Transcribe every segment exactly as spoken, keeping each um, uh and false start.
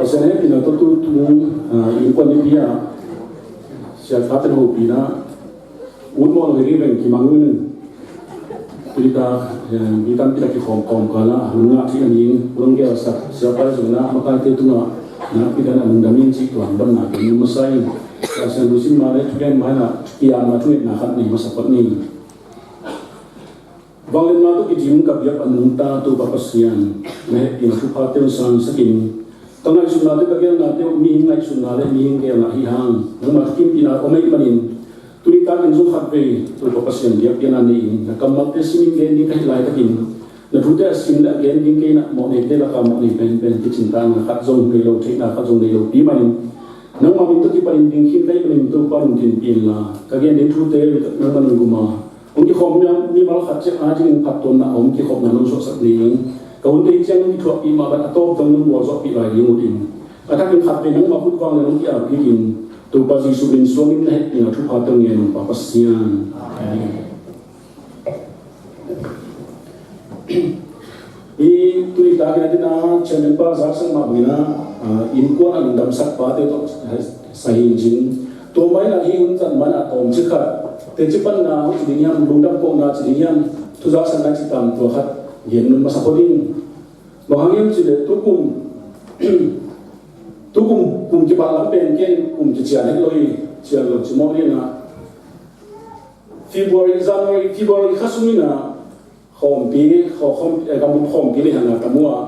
Pasian hehpihna tawh tu tung, ah, innkuan nipi ah siathate hopihna ut mawh lo hi ding veng kimang un. Tuni tak, eh, mi tampi tak kikhawm kawmkal ah hun ngah thei a ning, hun gelsak siapa zong na makaite tungah nakpi takin a lungdam in cih tua lungdamna gen masa in. Pasian lungsim mah le thugen mah in a kiamna thungetna khat nei masa phot ni. Vangliatna tawh kidim ka biak a nungta Topa Pasian, na hehpihna thuphate hong sangsak in. Ka ngaihsutnate, ka geelnate uh mihing ngaihsutna le mihing geelna hi hang, nangma thukimpihna om ahih manin, tuni takin zong khatvei Topa Pasian biakpiakna nei in. Na kammalte simin gen ding ka hih laitakin, na thute a sim le a gen ding kei in a mawhneite lakah mawhnei penpen, kicingtana khat zong nei lo, theihna khat zong nei lopi manin, nangma min tawh kipanin ding khin ka hih manin Topa lungkimpih inla, ka gen ding thute nangma nunggum a hong kikhawm mimal khat ciat a dingin phattuamna a om kikhopna nong suahsak ding. Ka hunte hi ciang nong kithuahpih mah bang a tawp dong nong gualzawhpih lai ding uh in. A thakin khatvei nangma khut vang le nong ki-apin, Topa Jesuh min suangin na hehpihna thuphate hong ngen un, Pa Pasian. Amen. Hih tuni takin a dina chairman pa zaksak mah bangin a, ah, innkuan a lungdamsak pate tawh sa hi in cin. Tua mah in a hih hun zat mah in a tawmcik khat, teci panna ci ding hiam, lungdam kohna ci ding hiam, thu zaksakna ci tam tua khat gen masa phot ing. Bang hang hiam cih leh tukum, tukum kum kibat lam pen ken kum kician het lo hi, cian lo ci mawk ni in a. February, January, February kha sung in a khawmpi, khaw-, khawm-, eh, gambup khawmpi le hang a tam uh a.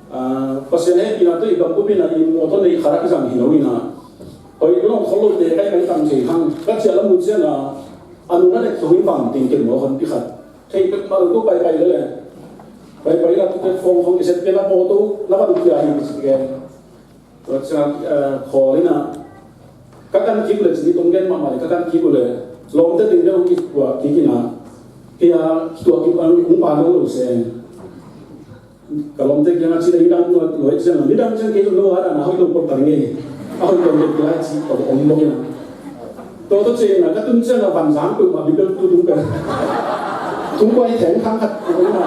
Ah, Pasian hehpihna tawh i gambup in a i mawtaw neih khat ah i zang hi lo in a. Hoih lo khol lote ka hih mah i tam thei hang. Ka ciah lam uh ciang a, a nung a nek thong in bang ting ken maw khonpi khat. Thei pek mah lo ko paipai le le. Paipai la tu te khong khong i set pen a mawtaw na van pia hi ci ke. Tua ciang, eh, khawl in a, ka kan kik uh le cin i tong gen mahmah le, ka kan kik uh le, lawmte teng deuh kik tua kik in a, kei a tua kik a hong pan lo lo se. Ka lawmte kiang a ci le, nidang tua lo ciang a, nidang ciang kei tua lo a, a na hoih lo pawlkhat ngei. A hoih lo pawlkhat ci, a om bawk in a. Tua tua ciang a, ka tun ciang a, van zang peuhmah Bible tu tung peuh. Tung kua hi theng khang khat, tua in a.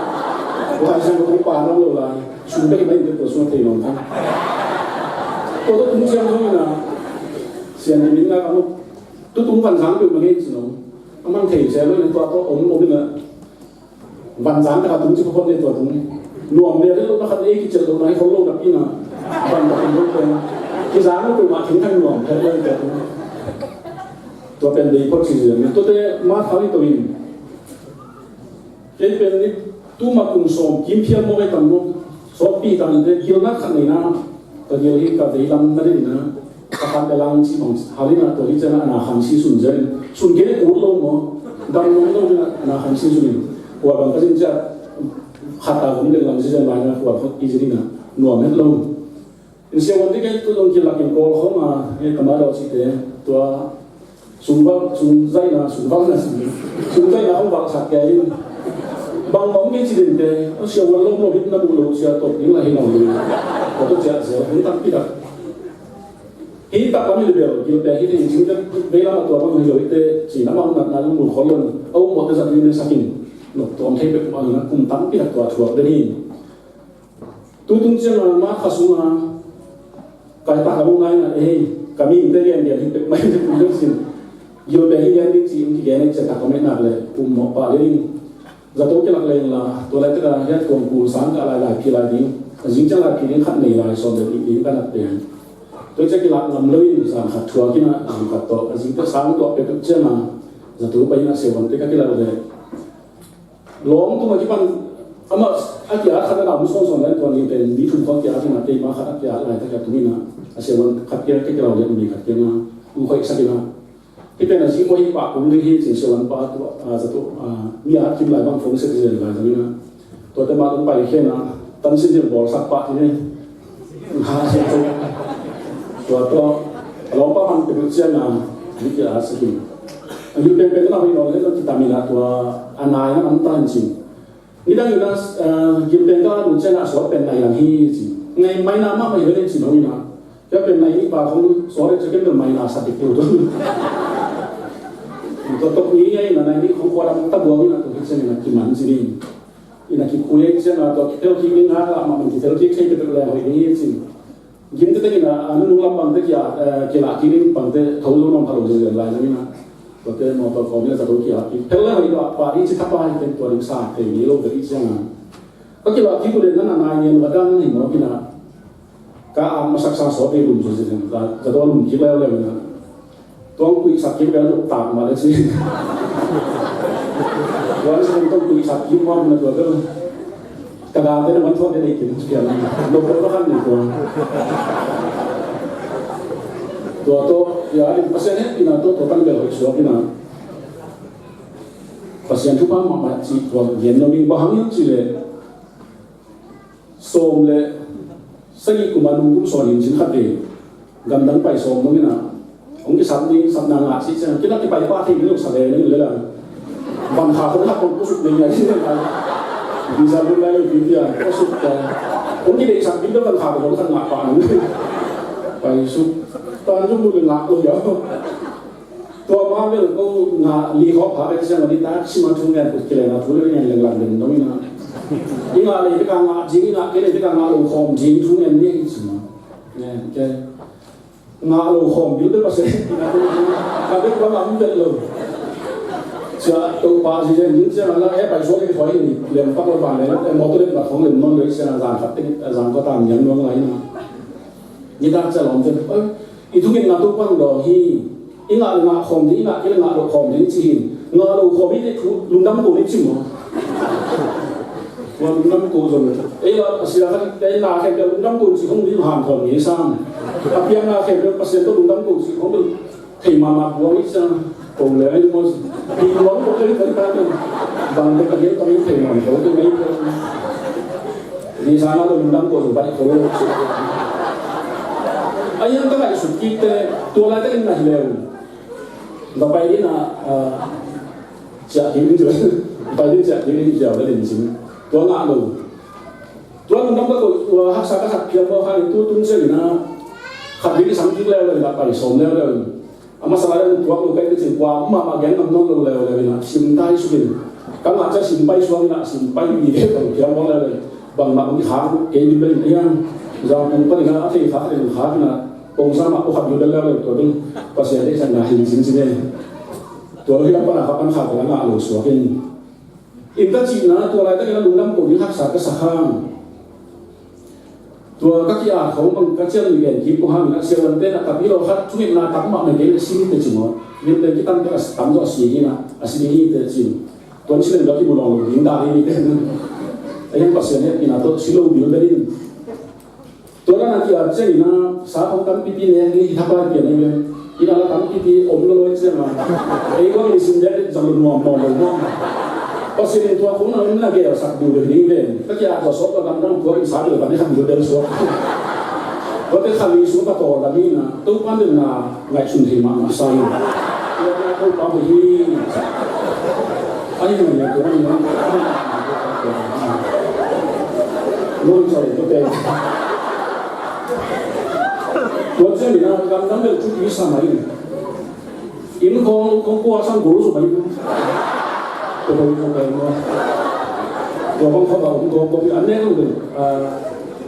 Tua hi sang tua tung pan lo lai. Sum bek hi mah in tua sung thei nawn kha. Tua tua tung ciang tung in a, sian di min na ka mu. Tu tung van zang peuh mah ngei ci nawn. A mang thei sia lo in tua tua om om in a. Van zang taka tung ci phot ne tua tung. Nuam le lo na khat ei kicel lo na hi khol lo na pi na. Van taka tung lo pen. Kizang lo peuh mah theng thang nuam phet lo in tua tung. Tua pen dei phot ci sia. Tua te ma kha li to in. Kei pen ni tuma kum sawm kim phial mawk ei tam mawk. Sawmpi tam te gilna khat nei na. Ka gil hi ka vei lam na ding na. Ka khan ka lang ci bang hal in a tua hi ciang a na khan si sun zen. Sun kei le kut lo maw. Dam lo lo in a na khan si sun in. Kua bang ka zin ciang khat ta kum deng lang si zen lai na kua phot i zin in a. Nuam het lo. In siavuante kei tu zong kilak in Kawl khawng a, hei, Kamadaw cihte, tua sungval, sungzaihna, sungvalna, sung, sungzaihna hong valsak kei in. Bang bang kei ci dinte, siavuan lawm lawm hih na muh lo sia tawh ding la hi lo. Tua tawh ciah sia, hong takpi tak. Hih tak lam hi le bel, gil pia hi le, in cing te, vei lam a tua bang hi lo hi te, ci na bang natna lung mu khol lo, a um mawh te zat ding ne sak in. Nok tuam thei pek bang na kum takpi tak tua thuak den hi. Tutung ciang a, ma kha sung a, kai tak a mung nai na, eh, ka mihingte lian lian hi pek mai te kum deuh sin. Gil pia hi lian ding ci, um kigen ciang tak a met nak le, um mawh pah le ding. Zato kilak leng la, tua lai tak a hiat kuang kul sang ka lai lai pi lai ding. A zing ciang lai pi ding khat nei lai sawm le pi ding ka nat pen. Tua ciang kilak ngam lo in zan khat thuak in a, zan khat tawh, a zing tak sang tuak pek ciang a, zato pai in a siavuante ka kilak le. Lawng tungah kipan amah a kiat khat a na om sawnsawng lai tuan ding pen mi thum khawng kiat ding a, keima khat a kiat laitak a tung in a, a siavuan khat kiang ka kilau lian mi khat kiang a, um khoih sak in a. Hih pen a zi mawh hi pah kung ding hi cin siavuan pa tua, a, zato, a, mi a kim lai bang phone sek zi lai zang in a. Tuate mah tung pai khen a, tan sin ding bawlsak pah hi ne. Tua tua, a lawmpa man pek ciang a, mi kia a sakin. A gil pengpeng na hoih nawn le na kitam in a tua, a nai na man ta han cin. Nidang in a, ah, gil peng ka lut ciang a suat pen nai lang hi cin. Ngai mai na mah mai le cin ho in a. Kia pen nai ni pa khong suat le ciang pen mai na sa dik tu tu. Tua tok ni a ina nai ni khong khua lam ta buang ina tua hi ciang ina kiman ci ni. Ina kikhui a hi ciang a tua kithel kik ni ngak lah mah man kithel kik thei peuhpeuh leng hoih ni hi ci. Gim tete ina a nunung lam bangte kia, eh, kilah kik ni bangte tho lo nuam pha lo zel lai lam ina. Tuate mawtaw khawm ina zato kia kik. Phel leng hoih lo a pah ni ci thapa hi pen tua ding sa thei ni lo ka hi ciang a. Ka kilah kik uh le na na nai ngen va dan hi mawk ina. Ka am masak sa sawt ei lum susi sin. Zato lum kik leuleu ina. Tuang kuih sak kik leuleu tak ma le si. Tuang sak tuang kuih sak kik ma na tua tua. Ka ga te na man thon te nei kin kian. Lo ko kan ni tua. Tua to ya in Pasian he ina to to kan bel hoi suak ina. Pasian thupha mahmah ci tua gen no ming ba hang ci le. Sawm le sagih kum a nung kum sawm in cin khat ve. Gamdang pai sawm nung ina. Hong kisam ni sapna ngah si ciang. Kina kipai pa thei ni lo sa le ni le la. Van kha ko na ko kusuk ni ya si le la. Bisa lu la lu dia kusuk ta. Hong kideih sak ni lo van kha ko hong khan ngah pa nung. Pai suk. Tan jum lu ngah lo ya. Tua ma bel ko ngah li khawk pha bel siang a ni tak sima thu ngen kut kileng a thu le ngen leng lang den dong ina. I ngah le i ka ngah jing, i ngah kei le i ka ngah lo khawm jing thu ngen ni i sima. Ngen ke. Ngah lo khawm bil bel Pasian ina thu ngen. Ka bel ko ngah bel lo. Sia to pa si jen yin sia la e pai so ke khoi ni. Lem pak lo ban le e motor le ba khong lem non le sia zan khat ting zan ko tam ngen dong lai na. Ni tak sia lom jen. I thungetna Topa hong dawng hi. I ngah le ngah khawm ding, i ngah kei le ngah lo khawm ding ci hi. Ngah lo khawm hi te thu lungdam ko ni ci maw? Tua lungdam ko zong. Ei la a sia khat ei na khem te lungdam ko ci hong ding han khawm ni sam. A piang na khem te Pasian to lungdam ko ci hong ding. Thei mahmah buang hi sia. Ko le ai maw ci. Pi buang ko le kan ta ni. Bang te ka gen ka min thei mahmah ko te mai ko. Ni sa na lungdam ko zong bai ko. Ai hang ka ngaihsut kik te tua lai te in na hi leu. Ka pai ding a, ah, ciah kik ding ciah. Pai ding ciah kik ding ciah le ding cing. Tua ngah lo. Tua lungdam ka ko, tua haksa ka sak phiam ko khan tu tung ciah ina. Khat ding sam kik leu le ka pai sawm leu leu. A masa lai in tuak lo kai te cing kua mahmah gen ngam nawn lo leu leu ina. Sim tai suk in. Ka ngah ciah sim pai suang ina, sim pai mi te ka phiam ko leu leu. Bangmah om khak kei ding bel in a hiang. Zang tung pan ina a thei khak thei khak ina. Kong sa mah ko khat yu bel leu leu tua ding. Pasian te sa na hin sin sin e. Tua lo hi lam pan a khak pan khak la ngah lo suak in. In ka cihna tua laitakin a lungdam ko ding haksa ka sa hang. Tua ka ki-at khong bang ka ciam ni gen kip ko hang in a siavuante na tapi lo khat thungetna tak mah na gen a si ni te ci maw. Ni te kitam te a tam zo a si hi na a si ni hi te ci. Tuan si len dua ki mu long lo ding da hi ni te. A hian Pasian hehpihna tawh si lo bil bel in. Tua dan a ki-at ciangin a sa khong tampipi nek ding hi thapa pian ahi ve. Ina la tampipi om lo lo ciang a. Ei bang i sin dek zang lo nuam nuam lo nuam. Pasian in tua khong na na gel sak ding ve ding ve. Ka ki-at tua sawt tua dang dang tua i sa ding lo ka ni khang ding del suak. Tua te khang i su ka taw la ni na. Topa ding na ngaihsun thei mahmah sa hi. Tua na Topa hi. Ai, ngai ngai tua ngai ngai. Ngai ngai tua ngai. Tua ciang ina gamdang bel thupi sa mai. Inn khawng, khawng kua sang gol zo mai. Tua bang khawng bai maw. Tua bang khawng bai khawng kua an ne khawng bel.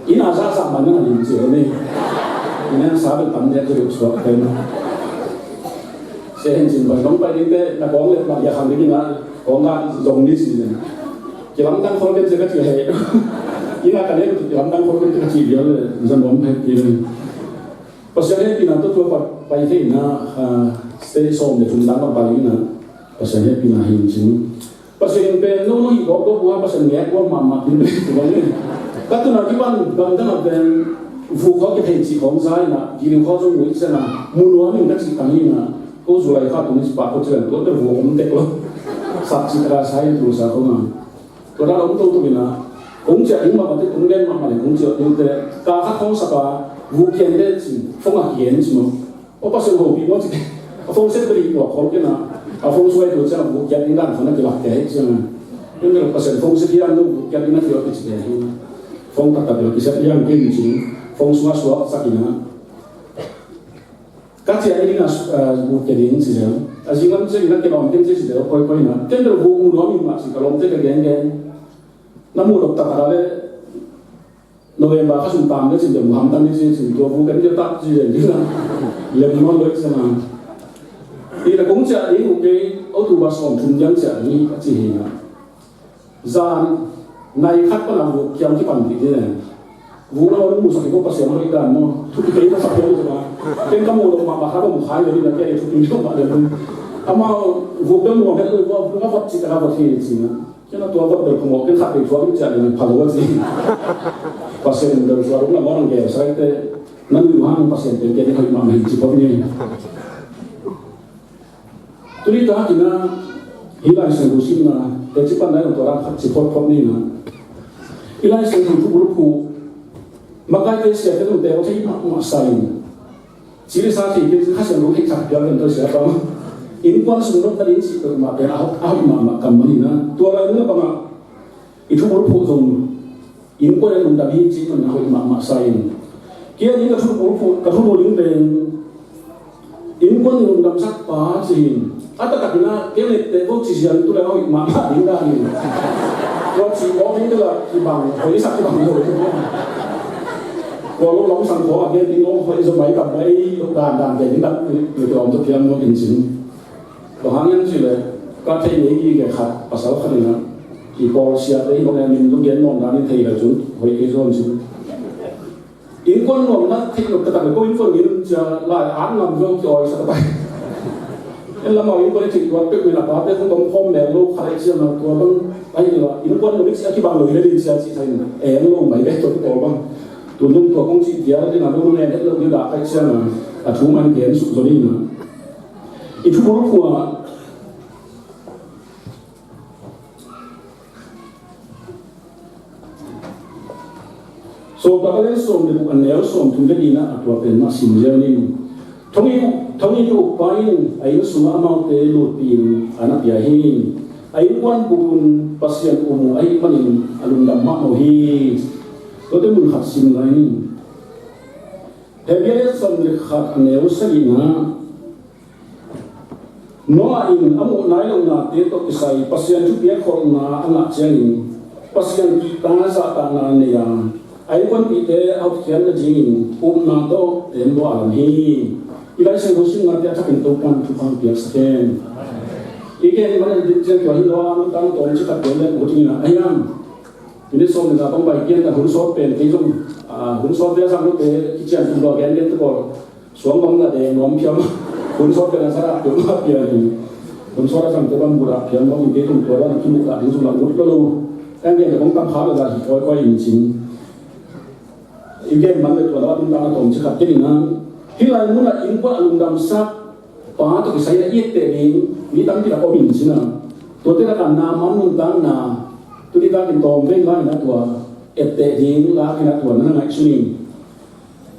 Inn a sa sa man na lim cia ne. Inn a sa bel tam ne cia bel suak bai maw. Sia hen cin bai bang bai ding te na kawng le bang ya khang ding na kawng na zong ni si ne. Kilamdang khol ken cia ka cia he. Inn a ka ne kilamdang khol ken cia ka cia bia le zan bom he ki le. Pasian hehpihna tawh tua pai theihna, ah, state sawm le thum dan a pai ina Pasian hehpihna hi cin. Pasian in pen no no hi kawk kawk bua Pasian ngek bua mahmah in bua ni. Ka tuna kipan gamdang a pen vuk khawng kithei cih khawng za ina gili khawng zong muih ciang a mu nuam in ka cih tang ina ko zulai kha tuni cih pah ko ciang tua te vuk om tek lo. Sak cih ka sa in tu sa khawng a. Tua dan om toto ina kong ciah ding mahmah te kong den mahmah le kong ciah ding te ka khat kong sapa vuk kian te ci fong a kian ci maw. O Pasian hopih maw ci a fong set beri tuak khol kena a fong suai tu ciang vuk kian ding dan khon a kilak te ci maw. Ken bel Pasian fong set hian lo vuk kian ding na kiak ci te hi. Fong taktak bel kiset hian ken ci fong sunga suak sak ina. Ka ciah ding a, eh, vuk kian ding ci zel. A zing lam ciangin a ken om ken ci ci deuh koikoi na. Ken deuh vuk mu nuam in mah ci ka lawmte ka gen gen. Na mu dok tak a le November kha sung tam le cin deuh mu hamtang ni ci cin tua vuk ken deuh tak ci deuh ding na. Lem nuam loi ci na. I la kong ciah ding uh kei October sawm thum diang ciah ding a ci hi na. Zan nai khat pan a vuk kiam kipan dih dih nen. Vuk na on musak i ko Pasian hoih dan maw. Thupi kei na sak kei na. Ken ka mu lo mahmah kha ka mu khai lo dih na kei thupi lo mah deuh. Amau vuk bel nuam het lo i vua vuk a vat cih ka na vat hi ci na. Ken a tua vat bel ka mawh ken khat bei thuak in ciah dih pha lo a ci. Pasian bel thuak lo na maw nang gel sai te. Na nuih hang Pasian pen ken hoih mahmah hi ci pawt ni. Tuni takin a hih Lai Siangtho simna teci pan nai tua ram khat ci photphot ni na. Hih Lai Siangtho thu bulphuh makaite siate nungte aw thei mahmah sa in. Cili sa thei kei Kha Siangtho thei thak piak kan tawh sia pang. Innkuan sung nop ta ding cih peuhmah pen a hoih mahmah kam mah hi na. Tua lai nung a bangah i thu bulphuh zong innkuan in lungdam hi cih man a hoih mahmah sa in. Kei a ding ka thu bulphuh ka thu bulphuh ding pen innkuan in lungdamsak pa ci hi. A taktak in a kei lette ko ci siang tu le a hoih mahmah ding dan hi. Tua ci ko ding tu la kibang hoih sak kibang hoih. Tua lo lam sang ko a gen ding lo hoih zo mai kam mai lo dan dan gen ding dan ni tua om tu piang mo in cin. Tua hang hiam cih leh ka theih ngei gige khat pasal khat in a i pawl siate hi bang e min lu gen nawn dan in thei leh cun hoih kei zaw in cin. Innkuan nuamna theih nop taktak leh ko innkuan ngei nun cia lai at ngam zo ki-awi sak a pai. En lamau innkuan i theih tuat peuh min a pate kong tom khawm mel lo khat aih ciang a tua bang ahi lo a innkuan nuam i cih a kibang lo hi le ding cia cih thei in eng lo mai ve tua ki pawl bang. Tun dong tua kong cih vial ding a lo nang en het lo ding dah aih ciang a a thu man gen suk zo ding a. I thu bulphuh ah Sawltak a lian sawm le guk a neu sawm thum le lina a tua pen mah sim ziau ning. Thonginn, thonginn i ukpa in a inn sungah amaute lutpih in a na pia hi. A innkuan bupun Pasian um uh ahih manin a lungdam mahmah uh hi. Tuate mun khat sim lai ning. Hebru a lian sawm le khat a neu sagihna. Noah in a muh nai lohnate tawh kisai Pasian thupiak kholhna a ngah ciangin Pasian kihta zahtakna nei a, a innkuanpihte a hotkhiat nadingin upna tawh tembaw a lam hi. I Lai Siangtho simnate a thakin Topan thupha piaksak hen. I gen man a dik ciang tua hi lo a, nuntakna tawm cikhat pen le ut in a hiam. Minute sawm le nga bang bai pian ta hun sawt pen kei zong, ah, hun sawt bia sang lote kician tum lo gen gen tu pawl. Suang bang na de nuam phiam. Hun sawt pen a sa rak phiam a pian hi. Hun sawt a sang te bang bu rak phiam bang in kei tum tua dan a kimu rak ding zong rak ut lo lo. Kan gen ta bang tam kha lo dan hi koi koi in cin. I gen man le tua la tum tang a tom cikhat ken in a. Hih lai mun a innkuan a lungdamsak pa tawh kisai a i etteh ding mi tampi tak om in cin a. Tuate lakah Naaman nuntakna, tuni takin tawm vei lai in a tua etteh ding lak in a tua na na ngaihsun in.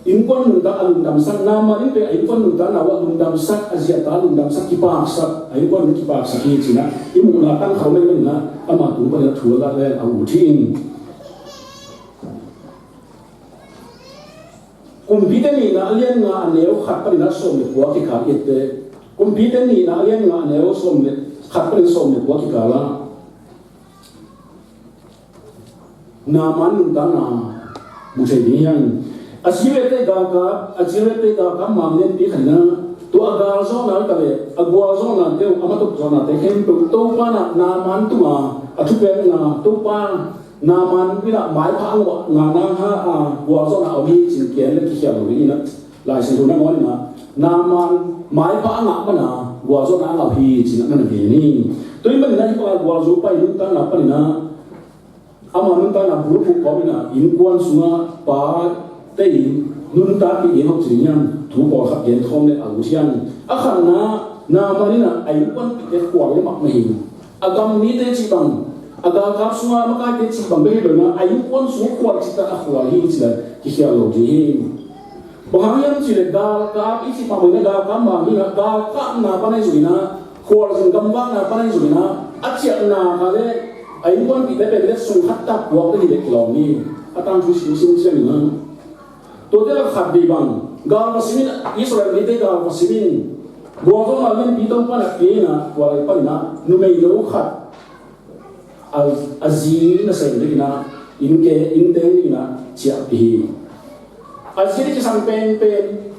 Innkuan nuntak a lungdamsak, Naaman in pek a innkuan nuntakna uh a lungdamsak, a ziahta a lungdamsak, kipaksak, a innkuan nuntak kipaksak hi cin a. I muhna tang kha lo mei mei in a, ama tung panin a thu a lak le a ut hi in. Kumpite nihna a lian nga a neu khat panin a sawm le kua kikal i et teh. Kumpite nihna a lian nga a neu sawm le khat panin sawm le kua kikal ah Naaman nuntakna mu thei ding hi hang. Assyriate galkap, Assyriate galkap mang lianpi khat in a tua a gal zawhna ta le a gual zawhnate uh a matuk zawhnate khempeuh Topa in a Naaman tungah a thupekna Topa Naaman in a maipha a ngah ngahna ha a gualzawhna a om hi cin kian le kikhial lo ding in a Lai Siangtho nangawn in a Naaman maipha a ngah man a gualzawhna a ngah hi cin a na na gen hi. Tua hi manin a hih bang a gualzo pa i nuntakna panin a ama nuntakna bulphuh kawm in a innkuan sungah pa te in nuntakpih ding hok cin hiam thu pawlkhat gen khawm le a ut hiam. A khatna Naaman in a a innkuanpihte khual le mahmah hi. A gam mite cih bang, a galkap sunga makaite cih bang bek hi lo in a, a innkuan sung khual cihtak a khual hi cih a kikhial lo ding hi. Bang hang hiam cih leh galkap i cih pah bangin a galkap mang hi a, galkapna pan ahi zongin a, khualzin gamvakna pan ahi zongin a, a ciahna kha le a innkuanpihte pen letsong khat tak puak te hi leh kilawm hi. A tangthu simsim ciangin a Tuate lak khat vei bang, galva simin, Israel mite galva simin, Gualzawhna lianpi Topa in a pia in a, tua lai panin a numei no khat a, a zi nasem dingin a, innke, innteng dingin a ciahpih hi. A zi a kisam penpen,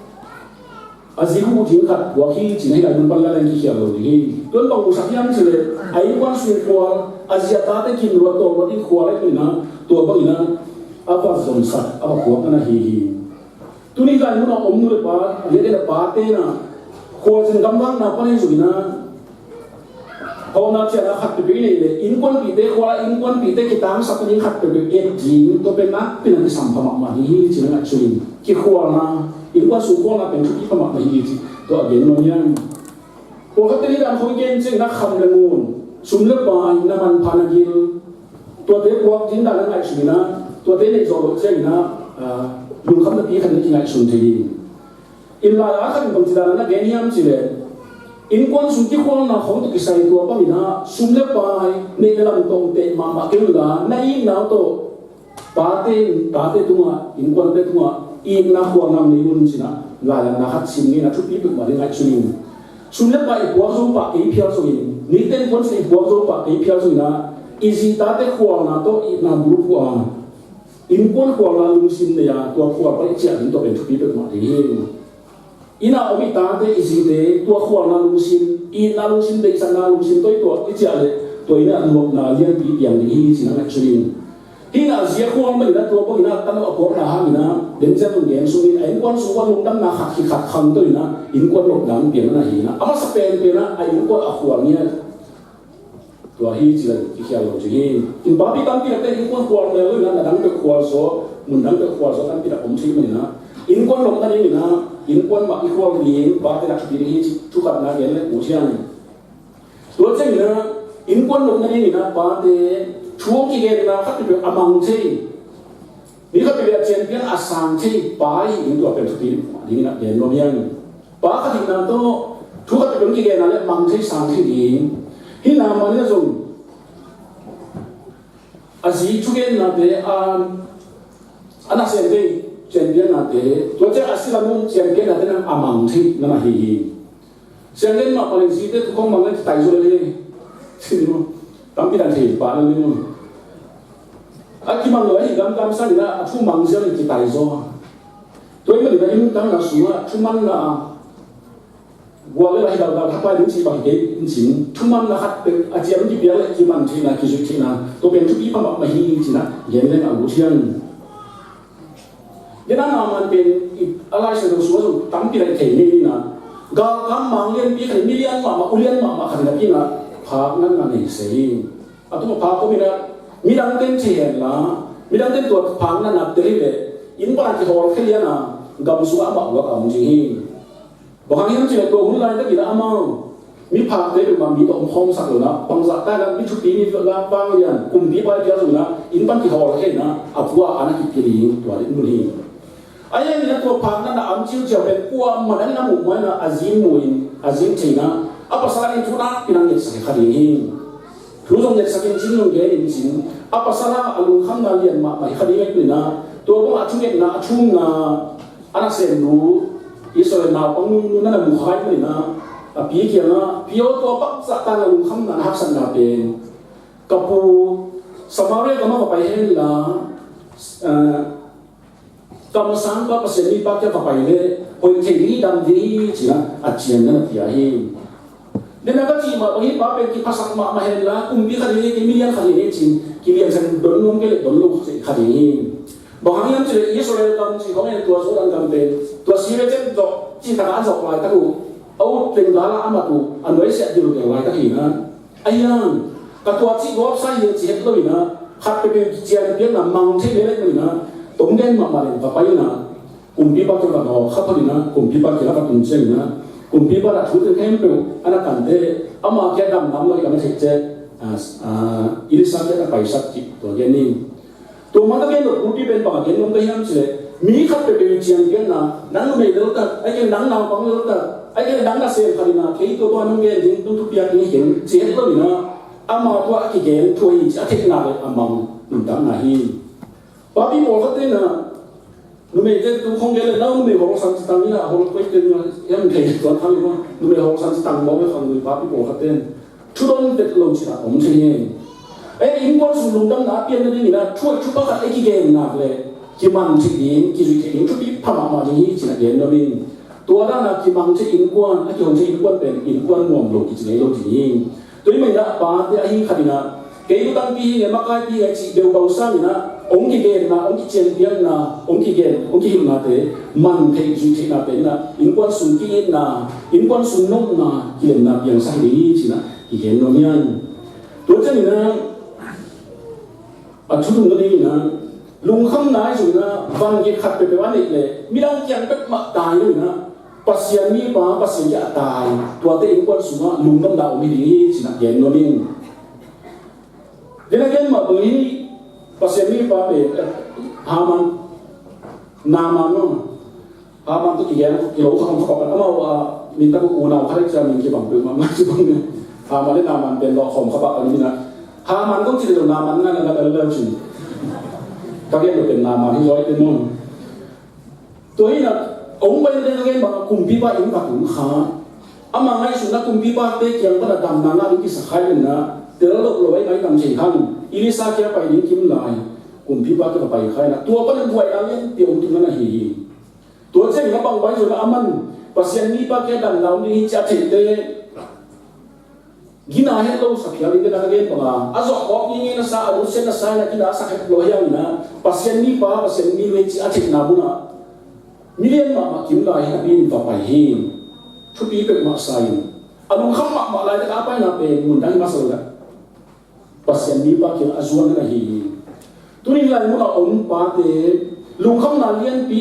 a zi khuh ding khat puak hi ci-in a, hih lai mun pan leng kikhial lo ding hi. Tua in bang musak hiam cih leh, a innkuan sung khual, a zi a tate kim lua, tawm lua ding khual ahih manin a, tua bangin a, a va zonsak, a va puak na hi hi. Tuni hih lai mun a om nu le pa, a lian le pate in a, khualzin gamvakna pan ahi zongin a, hawmna ciahna khat peuhpeuh i neih leh, innkuanpihte khual a, innkuanpihte kitangsakna ding khat peuhpeuh et ding, tua pen nakpi-in a kisam pha mahmah ding hi ci-in a ngaihsun in. Kikhualna, innkuan sung khualna pen thupi pha mahmah hi ci, tua a gen nuam hi hang. Pawlkhatte nih dan khawng i gen ciangin a, kham le ngun, sum le pai, na manpha na gil, tuate puak ding dan a ngaihsun in a, tuate neih zawh loh ciangin a, ah, lungkham napi khat in kingaihsun thei ding. Hih lai-ah khat in bangci dan a na gen hiam cih leh, innkuan sung kikhualna khawng tawh kisai tua bangin a, sum le pai, neih le lam tawh teh mahmah kei unla, na itna uh tawh, pate, tate tungah, innkuante tungah itna khualna nei un ci-in a, lailamna khat sim ni in a, thupi peuhmah ding ngaihsun in. Sum le pai i puak zo pah kei phial zongin, nite innkuan sung i puak zo pah kei phial zongin a, i zi tate khualna tawh itna bul phuah a, innkuan khualna lungsim nei a, tua khual pan i ciah ding, tua pen thupi peuhmah ding hi. Inn a om i tate, i zite, tua khualna lungsim, itna lungsim, deihsakna lungsim tawh i tuah i ciah leh, tua inn ah nuamna lianpi piang ding hi ci-in a ngaihsun in. Hih in a zi a khual manin a, tua bangin a tanu a puakna hangin a, den ciang tung gen sung in a, innkuan sung ua lungdamna khat khit khat khangto in a, innkuan nopna piang na hi in a, a masa penpen a, a innkuan a khual ngiat. Tua hi ci-in a kikhial lo ci hi. Innkuanpi tampi takte innkuan khual mel lo in a, na dang peuh khual zaw, mun dang peuh khual zaw tampi tak om thei manin a, innkuan nopna dingin a, innkuan mah i khual ding, pate na thupi ding hi ci, thu khatna gen leh ut hiang. Tua ciangin a, innkuan nopna dingin a, pate thu hong kigenna khat peuh a mang thei. Mi khat peuh a cianpian a sang thei pa hi ding, tua pen thupi dingin a gen nuam hi hang. Pa khat hihna tawh thu khat peuh hong kigenna leh mang thei sang thei ding. Hih na manin a zong a zi thugennate a, a nasem thei cianpiannate, tua ciang a sila mun cianpiannate na a mang thei na na hi hi. Sianggen mah panin zite thu kong mang le kitai zaw le hi. Tampi dan thei pah le ni. A kimang lo ahi gamgam sangin a thu mang ziau le kitai zaw. Tua ahih manin a i nuntakna sungah thumanna gual le ahi daldal thapai ding cih bang hi kei in cin, thumanna khat peuh a ciam kipiak le kiman theihna, kizuih theihna, tua pen thupi pha mahmah hi cin a gen leng a ut hiang. Gen a, Naaman pen a Lai Siangtho sungah zong tampi lai thei ngei ni na. Galkap mang lianpi khat in, mi lian mahmah, ulian mahmah khat in a pi na phak natna nei se hi. A tungah phak om in a, midangte in thei hen la, midangte in tua phak natna tel hi leh, inn pan a kihawlkhia lian a, gam sungah amah uak a om ding hi. Bang hang hiam cih leh tua hun laitakin a amau miphakte peuhmah mi tawh om khawmsak lo in a, bangzah ta in a mi thupi mi vanglian kumpipa i piak zong in a, inn pan kihawlkhia in a, a pua a na kipia ding tua ding mun hi. Ahi hangin a tua phak natna a om ciuciau pen kuamah dang in a muh mai in a, a zi in mu in, a zi in thei in a, a pasal in thu nakpi in a ngetsak hi kha ding hi. Thu zong ngetsak in cin, zong gen in cin, a pasal a lungkhamna lian mahmah hi kha ding ahih manin a, tua bangah a thungetna, a thumna, a nasem lu, Israel naupang nunu na na mu kha ahih manin a, a pi kiangah, "Pi aw, tua bangzah ta in a lungkhamna, na haksatna pen ka pu Samaria gam ah va pai hen la, eh, kamsangpa Pasian mipa kiang va pai leh hoih thei ding hi, dam ding hi," ci-in a, a ciangin a na pia hi. Dena ka cih mah bang hi, pa pen kiphasak mahmah hen la, kumpi khat hi, kei milian khat hi ci-in kiliansak, don nuam kei leh don lo kha ding hi. Bang hang hiam cih leh Israel gam cih khawng hi, tua Jordan gam pen, tua Syria ciang zawh, cih takah a zawh laitak uh, a ut teng gal ah a mat uh, a nuaisiah dil uh teng laitak hi na. Ahi hang, ka tua cih gawp sa hi ci het lo in a, khat peuhpeuh cianpiakna mang thei lel ahih manin a, tom den mahmah leng va pai in a, kumpipa kiang va dawk kha phot in a, kumpipa kiang a va tun ciangin a, kumpipa in a thu teng khempeuh a na kan teh, ama kiang dam nam lo hi ka na theih teh, a, a, Elisha kiang a na paisak cih tua gen hi. Tua man ka gen lo, bulpi pen bang a gen nuam ka hiam cih leh, mi khat peuhpeuh cianpiakna, nang numei lel tak, ahih kei leh nang naupang lel tak, ahih kei leh nang nasem khat in a, kei tua bang nong gen ding, nong thupiak ding hi keng, ci het lo in a, ama tua a kigen thu ahi ci a theihna leh a mang nuntakna hi. Papi pawlkhatte in a, Numeite tu khong gen le nau numei hawlsan ci tang ina, hawlsan koi ten ina, em thei tuan khang ina, numei hawlsan ci tang bawl le khang nui papi pawlkhat ten thudon vet lo cina om thei hi. E, innkuan sung lungdamna a pianna ding ina thu, thu pakhat e kigen nak le kiman thei ding, kizui thei ding thupi pha mahmah ding hi cina gen nuam ing. Tua dana kimang thei innkuan, a kihong thei innkuan pen innkuan nuam lo kici ngei lo ding hi. Tua hi manin ah pate a hi khat in ah, kei lutangpi hi ing e, makaipi hi ing e cih deuh bang sangin ah, hong kigenna, hong kicianpiakna, hong kigen, hong kihilhnate man theih, zuih theihna pen in ah, innkuan sung ki-itna, innkuan sung nopna kilemna piangsak hi ding hi ci-in ah kigen nuam hi ing. Tua ciangin ah, a thu thumna dingin ah, lungkhamna ahi zongin ah, van gik khat peuhpeuh a neih leh midang kiang bek mah tai lo in ah, Pasian mipa, Pasian kiang a tai, tuate innkuan sungah lungdamna om hi ding hi ci-in ah gen nuam ing. Tua a gen mah bang hi, Pasian mipa pen, eh, Haman, Naaman maw. Haman tawh kigen, kilo khawm kha pah pan, amau a, min tak uh unau khat ciang min kibang peuhmah, mah kibang. Haman le Naaman pen lawhkhawm kha pah pan min a. Haman kong ci leh Naaman ngan a ngat a lel cin. Ka gen lo pen Naaman hi zaw hi pen maw. Tua hi-in ah, hong pai leh ka gen bang a kumpipa inn va tung kha. Ama ngaihsutna kumpipate kiang pan a damna ngah ding kisa kha in ah, tel lo lo a i ngaidam thei hang. Elisha kiang pai ding kim lai. Kumpipa kiang va pai kha in ah, tua pan a buaina lianpi hong tung a na hi hi. Tua ciangin a bang pai zong a man Pasian mipa kiang damna om ding hi ci a theih teh, gina het lo sa phial in, a gen bang a, a zawh khawk ngei na sa, a lungsiat na sa in a gina a sak het lo hi hangin ah, Pasian mipa, Pasian mi hi ci a theihna mun ah milian mahmah kim lai hi napi in va pai hi. Thupi peuhmah sa in, a lungkham mahmah laitak a paina pen mun dang hi masa lo dah. Pasian mipa kiang a zuan na hi hi. Tuni lai mun a om pate lungkhamna lianpi